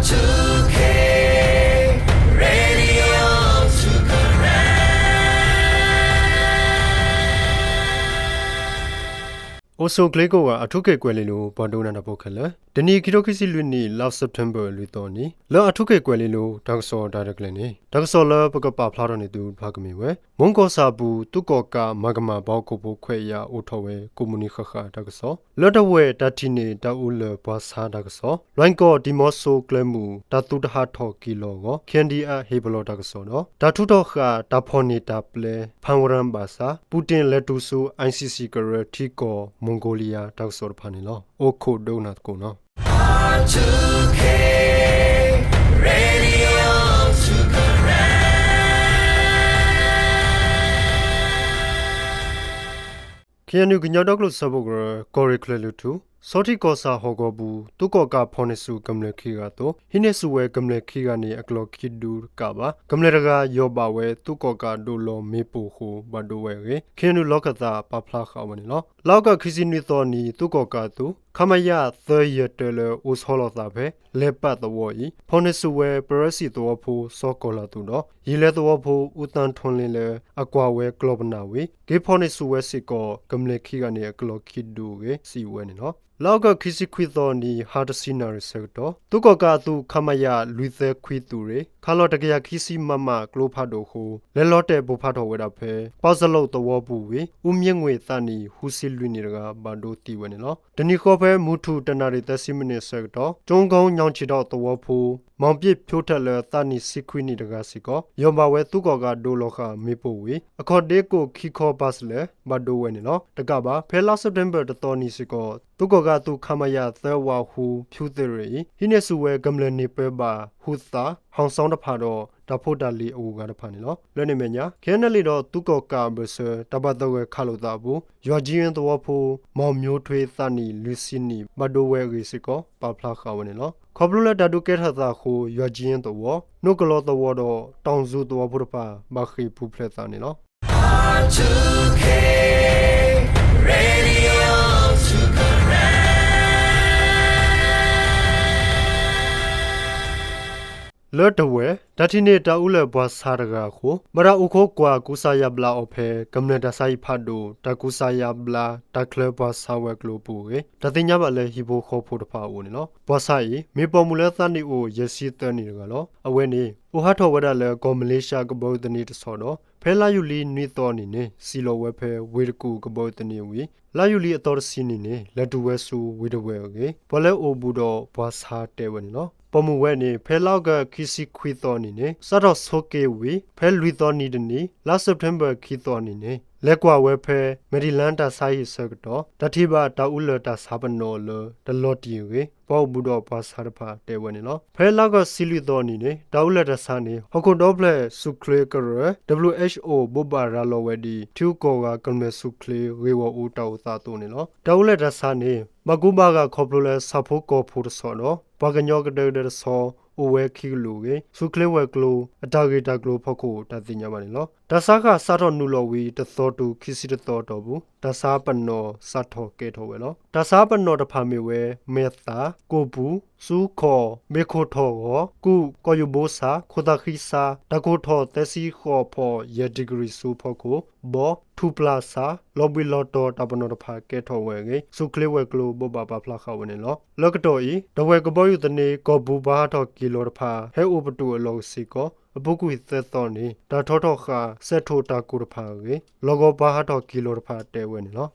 two K Radio two Karen အိၣ်ဆူၣ်ချ့ကိးဂၤ အထူၣ်က့ၤကွဲၤလ့လိၤ ပှၤဒိကနၣ်တၢ်ဖိခဲလၢာ်, တနံၤခံထိခံဆံလွံၢ်နံၣ် လါစဲးပထ့ဘၢၣ်လွံၢ်သီနံၤ လၢအထူၣ်က့ၤကွဲၤလ့လိၤ တၢ်ကစီၣ်တၢ်ရဲၣ်တၢ်ကျဲၤန့ၣ် တၢ်ကစီၣ်လၢပကပာ်ဖျါထီၣ်န့ၢ်သုတဖၣ်ကမ့ၢ်ဝဲ မူကီၢ်ဆၣ်အပူၤ သုးကီၣ်ကးမၤကမၣ်ပှၤဟီၣ်ခိၣ်ဖိခွဲးယာ်အိၣ်ထီၣ်ဝဲ ကိးမုၢ်နံၤဃၣ်ဃၣ်တၢ်ကစီၣ်, လၢတဝဲၢ်တၢ်ထံၣ်န့ၢ်တၢ်အူလၢၢ်ပှၤဆါတၢ်ကစီၣ်, လွဲၢ်ကီၢ်ဒံမီစိကျဲမုၢ် တၢ်သူတဟးထီၣ်က့ၤလီၤအဂီၢ် ခ့ၣ်အဲၣ်ယူၣ်အ့ၣ် ဟ့ၣ်ပလီၢ်တၢ်ကစီၣ်ဒီး တၢ်ထုးထီၣ်ဃာ်တၢ်ဖီၣ်န့ၢ်တၢ်ပျဲ ဖၣ်ဝရၣ်ဘၣ်ဆၣ် ပူၣ်တ့ၣ်လဲၤတုၤဆူ ICC ကရၢ ထံကီၢ်မီၣ်ကိလံယါတၢ်ကစီၣ်တဖၣ်န့ၣ်လီၤ. အိၣ်ခိးဒိကနၣ်သကိးနီၤ. ခ့ၣ်အဲၣ်ယူၣ် ကညီဒီကလုာ်စၢဖှိၣ်ကရၢ ကီၢ်ရ့ၣ်ချၢလုၢ်ထူ ဆီထံးကီၢ်ဆၣ်ဟီၣ်ကဝီၤပူၤ သုးကီၣ်ကးဖီၣ်န့ၢ်ဆူၣ်ကမျၢၢ်ခံဂၤအသိး ဟံးန့ၢ်ဆူၣ်ဝဲကမျၢၢ်ခံဂၤန့ၣ် အကျိၤခံဒူတကးဘၣ် ကမျၢၢ်တဂၤယီၢ်ဘၣ်ဝဲ သုးကီၣ်ကးဒိးလီၤမ့ၣ်ပိၢ်အဃိ ဘၣ်ဒိဝဲအဂ့ၢ် ခ့ၣ်အဲၣ်ယူၣ်လီၢ်ခၢၣ်သးပာ်ဖျါဃာ်ဝဲန့ၣ်လီၤ. လါအီကူးခံဆံနွံသီအနံၤ သုးကီၣ်ကးအသုး ခမရ သၢယဲၢ်တၢလၢအိၣ်ဆီလီၤသးဖဲ လဲၤပာ်သဝီအံၤ ဖီၣ်န့ၢ်ဆူၣ်ဝဲ ပရၢစံၣ်သဝီဖိ စီၤကီၤလၤသူးဒီး ယံာ်လဲၤသဝီဖိ အူသၣ်ထီလ့ လၢအကွၢ်ဝဲကျီၢ်ပနၢ်ဝံၤ က့ၤဖီၣ်န့ၢ်ဆူၣ်ဝဲစ့ၢ်ကီး ကမျၢၢ်ခံဂၤန့ၣ် အကျိၤခံဒူအဂ့ၢ် စံးဝဲန့ၣ်လီၤ. လါအီကူးခံဆံခွံသီအနံၤ ဟါတဆံနၣ်ရံၣ်ဆၢကတီၢ် သုးကီၣ်ကးအသုး ခမရ လွံၢ်သၢခွံသုးရ့ၣ် ခးလီၤတကယၤခံဆံ မမ ကျိဖးဒိၣ်အဃိ လဲၤလီၤတဲာ်ပိၢ်ဖးထီၣ်ဝဲဒၣ်ဖဲ ပီၣ်စလိၣ်သဝီပူၤဝံၤ အူမၠ့ၣ်ငွ့ၣ်သးနံၣ် ဃုဆံလွံၢ်နံၣ်တဂၤ ဘၣ်ဒိသံဝဲန့ၣ်လီၤ. တနံၤဃီဖဲမုၢ်ထူၣ်တနၣ်ရံၣ်သၢဆံမံးနံးအဆၢကတီၢ် ကၠိကီညီၣ်ဆံးဒီးသဝီဖိ မီၣ်ပၠ့ၣ်ဖၠိထၢၣ်လၢသးနံၣ်ဆံခွံနံၣ်တဂၤစ့ၢ်ကီး ယီၢ်ဘၣ်ဝဲသုးကီၣ်ကးဒိးလီၤဃာ်မ့ၣ်ပိၢ်ဝံၤ အခီၣ်ဒ့ကိၣ်ခံခီပာ်စလဲၣ် ဘၣ်ဒိဝဲန့ၣ်လီၤ. တကးဘၣ် ဖဲလါစဲးပထ့ဘၢၣ်တသီနံၤစ့ၢ်ကီး သုးကီၣ်ကးအသုး ခမရ သၢဝးဃု ဖၠူသ့ၣ်ရ့ၣ်အံၤ ဟံးန့ၢ်ဆူၣ်ဝဲကမျၢၢ်န့ၢ်ပၢဘၣ် ဟူသး ဟီၣ်စီတဖၣ်ဒီး တၢ်ဖိတၢ်လံၤအဂုၤအဂၤတဖၣ်န့ၣ်လီၤ. လၢန့ၣ်အမဲာ်ညါ ခ့ၣ်အဲၣ်ယူၣ်လံဒီးသုးကီၣ်ကးအဘၢၣ်စၢၤ တၢ်ဘၣ်သဂၢၢ်ခးလိာ်သးအပူၤ ယွၤကၠံအ့သဝီဖိ မီၣ်မၠိထွ့သးနံၣ်လွံၢ်ဆံနံၣ် ဘၣ်ဒိဝဲအဂ့ၢ်စ့ၢ်ကီး ပာ်ဖျါဃာ်ဝဲန့ၣ်လီၤ. ခီဖျိလၢတၢ်ဒုးကဲထီၣ်သးအဃိ ယွၤကၠံသဝီ, နိၣ်ကလီသဝီဒီး တီၣ်စူသဝီဖိတဖၣ် ဘၣ်ဃ့ၢ်ပူၤဖျဲးသးန့ၣ်လီၤ. လၢတဝဲၢ် တၢ်ထံၣ်န့ၢ်တၢ်အူလၢၢ်ပှၤဆါတဂၤအဃိ ဘၣ်တၢ်အိၣ်ခိးကွၢ်ကူစါယါဘျါအီၤဖဲ ကမျၢၢ်တၢ်ဆါဟံၣ်ဖးဒိၣ် တၢ်ကူစါယါဘျါ တၢ်ချၢပှၤဆါဝဲၤကျိၤအပူၤအဂ့ၢ် တၢ်သ့ၣ်ညါဘၣ်လၢဟံၣ်ဖိဃီဖိတဖၣ်အအိၣ်န့ၣ်လီၤ. ပှၤဆါအံၤ မ့ၢ်ပိာ်မုၣ်လၢသးနံၣ်အိၣ်ယဲၢ်ဆံသၢနံၣ်တဂၤလီၤ. အဝဲန့ၣ် အိၣ်ဟးထီၣ်ဝဲဒၣ်လၢ ကီၢ်မလ့ၡါကဘီယူၤသန့တဆီဒီး ဖဲလါယူၤလံနွံသီအနံၤန့ၣ် စံၣ်လီၤဝဲဖဲဝ့ၢ်တကူၣ်ကဘီယူၤသန့ဝံၤ လါယူၤလံအသီတဆံနံၤန့ၣ် လဲၤတုၤဝဲဆူဝ့ၢ်တဝဲၢ်အဂ့ၢ် ပှၤလၢအိၣ်ဘူးဒီးပှၤဆါတဲဝဲန့ၣ်လီၤ. ပိာ်မုၣ်ဝဲန့ၣ် ဖဲလါအီကူးခံဆံခွံသီအနံၤန့ၣ် စးထီၣ်ဆိးက့ၤဝံၤ ဖဲလွံၢ်သီနံၤတနံၤ လါစဲးပထ့ဘၢၣ်ခံသီအနံၤန့ၣ် လဲၤကွၢ်ဝဲဖဲ မဲဒံလါတၢ်ဆါဟံၣ်အဆၢကတီၢ် တၢ်ထံၣ်ဘၣ်တၢ်အူလၢၢ်တၢ်ဆါပနီၣ်လၢတလီၤတံၢ်အဂ့ၢ် ပှၤအိၣ်ဘူးဒီးပှၤဆါတဖၣ်တဲဝဲန့ၣ်လီၤ. ဖဲလါအီကူးဆံလွံၢ်သီအနံၤန့ၣ် တၢ်အူလၢၢ်တၢ်ဆါန့ၣ် ဟီၣ်ခိၣ်ဒီဖျၢၣ်ဆူၣ်ချ့ကရၢ WHO ဘိးဘၣ်ရၤလီၤဝဲဒ် ထံဂုၤကီၢ်ဂၤကမျၢၢ်ဆူၣ်ချ့ဂ့ၢ်ဂီၢ်အူတၢ်အိၣ်သးအသိးန့ၣ်လီၤ. တၢ်အူလၢၢ်တၢ်ဆါန့ၣ် ဘၣ်ကူဘၣ်ဂာ်ခီဖျိလၢဆၣ်ဖိကီၢ်ဖိတဆီဒီး ပှၤကညီကဒဲကဒဲတဆီ အိၣ်ဝဲခံကလုာ်အဂ့ၢ် ဆူၣ်ချ့ဝဲၤကျိၤ အတၢ်ဂ့ၢ်တၢ်ကျိၤအဖီခိၣ် တၢ်သ့ၣ်ညါဘၣ်န့ၣ်လီၤ. တၢ်ဆါဃၣ်စးထီၣ်နုာ်လီၤဝံၤ တသီတုၤခံဆံတသီအတီၢ်ပူၤ တၢ်ဆါပနီၣ်စးထီၣ်ကဲထီၣ်ဝဲလီၤ. တၢ်ဆါပနီၣ်တဖၣ်မ့ၢ်ဝဲ မဲၢ်သၣ်, ကိၣ်ပူၤ, စူခီၣ်, ဘ့ၣ်ခိၣ်ထီၣ်ဂီၤ, ကူၣ်, ကီၢ်ယူၢ်ဘိဆၣ်, ခိၣ်သၣ်ဃံဆၣ်, တၢ်ကိၢ်ထီၣ်သၢဆံဃိးဖီၣ် ယဲၢ်ဒံကရံၣ်ဆူဖီခိၣ်, ဘီ, ထူၣ်ပျၢ်ဆၣ်, လီၤဘှံးလီၤတီၤတၢ်ပနီၣ်တဖၣ်ကဲထီၣ်ဝဲအဂ့ၢ် ဆူၣ်ချ့ဝဲၤကျိၤဘိးဘၣ်ပာ်ဖျါဃာ်ဝဲန့ၣ်လီၤ. လၢကတီၢ်အံၤ တဝဲၢ်ကဘီယူၤသန့ ကီၢ်ပူၤပှၤဟးထီၣ်က့ၤလီၤတဖၣ် ဟဲအိၣ်ပတုာ်အလီၢ်စ့ၢ်ကီး အပူၤကွံာ်သၢသီန့ၣ် တၢ်ထီထီၣ်ဃာ် စဲးထိၣ်တၢ်ကိၢ်တဖၣ်အဂ့ၢ် လီၢ်ကဝီၤပှၤဟးထီၣ်က့ၤလီၤတဖၣ်တဲဝဲန့ၣ်လီၤ.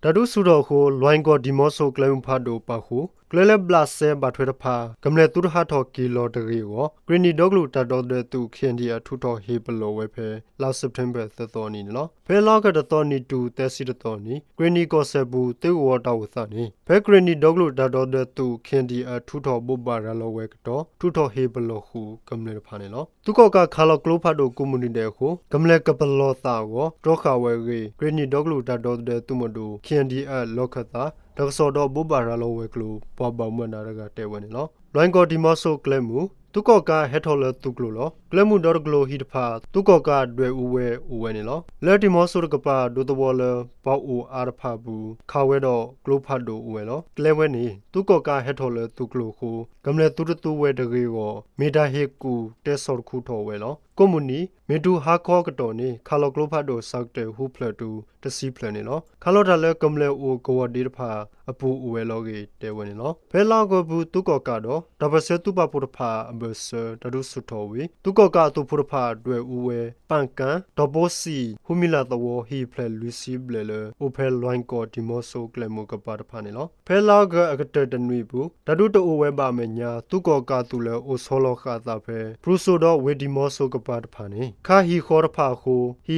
တၢ်ဒုးဆူၣ်ထီၣ်အဃိ လွဲၢ်ကီၢ်ဒံမီစိကျဲမုၢ်ဖးဒိၣ်ပာ်ဃုာ် ကျဲလၢဘျးစဲဘၣ်ထွဲတဖၣ် ကမျၢၢ်သုတဟးထီၣ်က့ၤလီၤတဂ့ၤအဂီၢ် ကရ့ၣ်နံၣ်ဒီကလုာ်တၢ်ဒီသဒၢသုး ခ့ၣ်အဲၣ်ယူၣ်အ့ ထုးထီၣ်ဟ့ၣ်ပလီၢ်ဝဲဖဲ လါစဲးပထ့ဘၢၣ်သၢသီအနံၤန့ၣ်လီၤ. ဖဲလါအီကူးတသီနံၤတုၤသၢဆံတသီနံၤ ကရ့ၣ်နံၣ်ကီၢ်စဲၣ်ပူၤ သုးကဝီၤတၢ်အိၣ်သးန့ၣ် ဖဲကရ့ၣ်နံၣ်ဒီကလုာ်တၢ်ဒီသဒၢသုး ခ့ၣ်အဲၣ်ယူၣ်အ့ ထုးထီၣ်ဘိးဘၣ်ရၤလီၤဝဲကတီၢ် ထုးထီၣ်ဟ့ၣ်ပလီၢ်ဃုာ်ကမျၢၢ်တဖၣ်န့ၣ်လီၤ. သုးကီၣ်ကးခးလီၤကျိဖးဒိၣ်ကိးမုၢ်နံၤဒဲးအဃိ ကမျၢၢ်ကပလီၢ်သးအဂီၢ် တြီဃာ်ဝဲအဂ့ၢ် ကရ့ၣ်နံၣ်ဒီကလုာ်တၢ်ဒီသဒၢသုးမုၢ်ဒိၣ် ခ့ၣ်အဲၣ်ယူၣ်အ့ လီၢ်ခၢၣ်သး တၢ်ကစီၣ်ဒီးဘိးဘၣ်ရၤလီၤဝဲၤကျိၤ ပှၤဘၣ်မူဘၣ်ဒါတဂၤတဲဝဲန့ၣ်လီၤ. လွဲၢ်ကီၢ်ဒံမီစိကျဲမုၢ် သုးကီၣ်ကးဟဲထီၣ်လၢသုးကျိၤလီၤ. ကျဲမုၢ်ဒီတကလိၤဟံၣ်တဖၣ် သုးကီၣ်ကးဒွဲၣ်အူဝဲအိၣ်ဝဲန့ၣ်လီၤ. လၢဒံၣ်မီစိတကပၤ ဒူသဝီလၢပှၤအိၣ်အါတဖၣ်အပူၤ ခးဝဲဒီးကျိဖးဒိၣ်အိၣ်ဝဲလီၤ. ကျဲဝဲန့ၣ် သုးကီၣ်ကးဟဲထီၣ်လၢသုးကျိၤအဃိ ကမျၢၢ်သုတသူဝဲတဂ့ၤအဂီၢ် မ့ၢ်တၢ်ဟ့ၣ်ကူၣ်တဲဆီၣ်တခူထီၣ်ဝဲလီၤ. ကိးမုၢ်နံၤ မ့ၢ်တုၤဟါခီကတီၢ်န့ၣ် ခးလီၤကျိဖးဒိၣ်ဆၢကတၢၢ်ဟူဖျၢၣ်တုၤတဆံဖျၢၣ်န့ၣ်လီၤ. ခးလီၤတၢ်လၢကမျၢၢ်အိၣ်ကဝီၤဒ့တဖၣ်အပူၤအိၣ်ဝဲလီၤအဂ့ၢ်တဲဝဲန့ၣ်လီၤ. ဖဲလါအီကူးအပူၤ သုးကီၣ်ကးဒီး တၢ်ပၢၢ်ဆၢသုးပာ်ဖှိၣ်တဖၣ်အဘၢၣ်စၢၤ တၢ်ဒုးဆူၣ်ထီၣ်ဝံၤ သုးကီၣ်ကးအသုးဖိတဖၣ်ဒွဲၣ်အူဝဲ ပၣ်ကၣ်, တီၢ်ပိစံၣ်, ဟူမံလးသဝီ ဟံၣ်ဖျၢၣ်လွံၢ်ဆံဘျဲၣ်လၢ အိၣ်ဖဲလွဲၢ်ကီၢ် ဒံၣ်မီစိကျဲမုၢ်ကပၤတဖၣ်န့ၣ်လီၤ. ဖဲလါအီကူးအကတၢၢ်တနွံအပူၤ တၢ်ဒုးတအိၣ်ဝဲဘၣ်အမဲာ်ညါ သုးကီၣ်ကးအသုးလၢအိၣ်ဆီလီၤဃာ်အသးဖဲ ဖရူစိဒီးဝ့ၢ်ဒံၣ်မီစိကပၤတဖၣ်န့ၣ် ခးဟံၣ်ဃီတဖၣ်အဃိ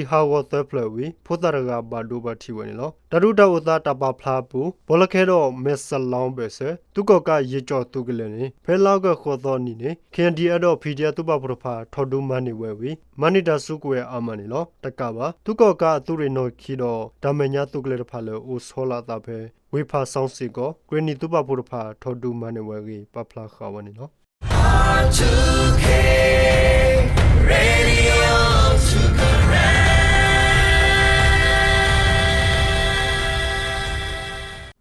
ဟံၣ်ဟးဂီၤသၢဖျၢၣ်ဝံၤ ဖိသၣ်တဂၤဘၣ်ဒိဘၣ်ထံးဝဲန့ၣ်လီၤ. တၢ်ဒုးတၢ်အိၣ်သးတၢ်ပာ်ဖျါအပူၤ ပီၣ်လဲၣ်ခဲဒီးမဲၢ်စလီဘၢၣ်စၢၤ သုးကီၣ်ကးယ့ၣ်ကၠီၣ်သုးကလၢၤန့ၣ် ဖဲလါအီကူးဃိးသီနံၤန့ၣ် ခ့ၣ်အဲၣ်ဒံၣ်အဲၣ်ဒီး ပီၣ်ဒံၣ်အဲၣ် သုးပာ်ဖှိၣ်တဖၣ် ထီၣ်ဒုးမၤန့ၢ်ဝဲဝံၤ မၤန့ၢ်တၢ်စုကဝဲၤအါမးန့ၣ်လီၤ. တကးဘၣ် သုးကီၣ်ကးအသုးရ့ၣ်နီၣ်ဂံၢ်ခံဒီး တၢ်မဲာ်ညါသုးကျဲၤတဖၣ်လၢအိၣ်ဆီလီၤအသးဖဲ ဝ့ၢ်ဖၣ်စီစ့ၢ်ကီး ကရ့ၣ်နံၣ်သုးပာ်ဖှိၣ်တဖၣ် ထီၣ်ဒုးမၤန့ၢ်ဝဲအဂ့ၢ် ပာ်ဖျါဃာ်ဝဲန့ၣ်လီၤ.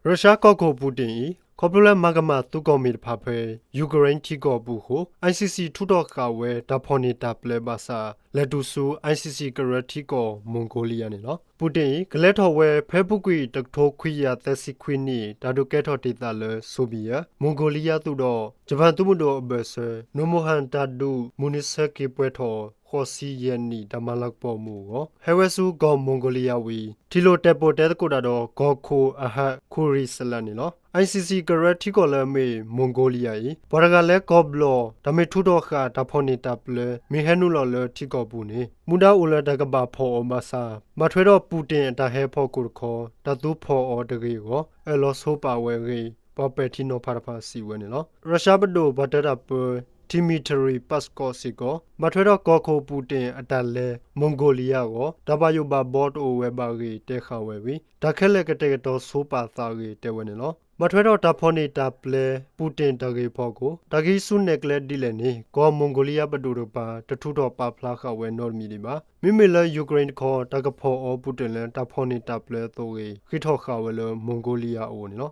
ရၢၡါကီၢ်ခိၣ်ပူၣ်တ့ၣ်အံၤ ခီဖျိလၢမၤကမၣ်သုးကီၣ်မ့ၢ်တဖၣ်ဖဲ ယူၤကရ့ၣ်ထံကီၢ်အပူၤအဃိ ICC ထုးထီၣ်ဃာ်ဝဲတၢ်ဖီၣ်န့ၢ်တၢ်ပျဲဘၣ်ဆၣ် လဲၤတုၤဆူ ICC ကရၢထံကီၢ် မီၣ်ကိလံယါန့ၣ်လီၤ. ပူၣ်တ့ၣ်အံၤ ကလဲၤထီၣ်ဝဲဖဲအပူၤကွံာ်တကထိခွံကယၤသၢဆံခွံနံၣ် တၢ်ဒုးကဲထီၣ်တ့ၢ်သးလၢ Soviet မီၣ်ကိလံယါသုးဒီး ယပၣ်သုးမုၢ်ဒိၣ်အဘၢၣ်စၢၤ နီၢ်မိၢ်ဟၣ်တၢ်ဒုးမုၢ်နံၤဆၢက့ၤပှဲၤထီၣ် ဃိးဆံယဲၢ်နံၣ် တၢ်မၤလၤကပီၤအမူးအဂီၢ် ဟဲဝဲဆူကီၢ်မီၣ်ကိလံယါဝံၤ ထံၣ်လိာ်တဲာ်ပိာ်တဲသကိးတၢ်ဒီး ကီၢ်ခိၣ်အဟး ခူရံၣ်စလးန့ၣ်လီၤ. ICC ကရၢထံကီၢ်လၢအမ့ၢ်မီၣ်ကိလံယါအံၤ ပှၤတဂၤလဲၤကီၢ်ဘျီၣ် တၢ်မ့ၢ်ထုးထီၣ်ဃာ်တၢ်ဖီၣ်န့ၢ်တၢ်ပျဲ မ့ၢ်ဟဲနုာ်လီၤလၢထံကီၢ်ပူၤန့ၣ် မူဒါအိၣ်လၢတၢ်ကဘၣ်ဖီၣ်အီၤဘၣ်ဆၣ် ဘၣ်ထွဲဒီးပူၣ်တ့ၣ်အတၢ်ဟဲဖီၣ်ခိၣ်တခီ တၢ်သူဖီၣ်အီၤတဂ့ၤအဂီၢ် အၢၣ်လီၤဆိပာ်ဝဲအဂ့ၢ် ပှၤပဲာ်ထံနီၤဖးတဖၣ်စံးဝဲန့ၣ်လီၤ. ရၢၡါပဒိၣ်ပှၤတၢ်ပၢ Dmitry Peskov စ့ၢ်ကီး ဘၣ်ထွဲဒီးကီၢ်ခိၣ်ပူၣ်တ့ၣ်အတၢ်လဲၤမီၣ်ကိလံယါအဂီၢ် တၢ်ဘၣ်ယိၣ်ဘၣ်ဘီတအိၣ်ဝဲဘၣ်အဂ့ၢ်တဲဃာ်ဝဲဝံၤ တၢ်ခဲလၢာ်ကတဲာ်ကတီၤဆိပာ်သးအဂ့ၢ်တဲဝဲန့ၣ်လီၤ. ဘၣ်ထွဲဒီးတၢ်ဖီၣ်န့ၢ်တၢ်ပျဲ ပူၣ်တ့ၣ်တၢ်ဂ့ၢ်ဖီခိၣ် တၢ်ဂံၢ်ဆူၣ်နဲၣ်ကျဲဒ်လဲၣ်န့ၣ် ကီၢ်မီၣ်ကိလံယါပဒိၣ်တကပၤ တထုးထီၣ်ပာ်ဖျါဃာ်ဝဲနီတမံၤဒံးဘၣ်. မ့မ့ၢ်လၢယူၤကရ့ၣ်တခီ တၢ်ကဖီၣ်အီၤပူၣ်တ့ၣ်လၢတၢ်ဖီၣ်န့ၢ်တၢ်ပျဲအသိးအဂ့ၢ် ဃ့ထီၣ်ဃာ်ဝဲလၢမီၣ်ကိလံယါအအိၣ်န့ၣ်လီ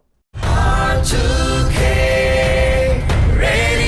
ၤ.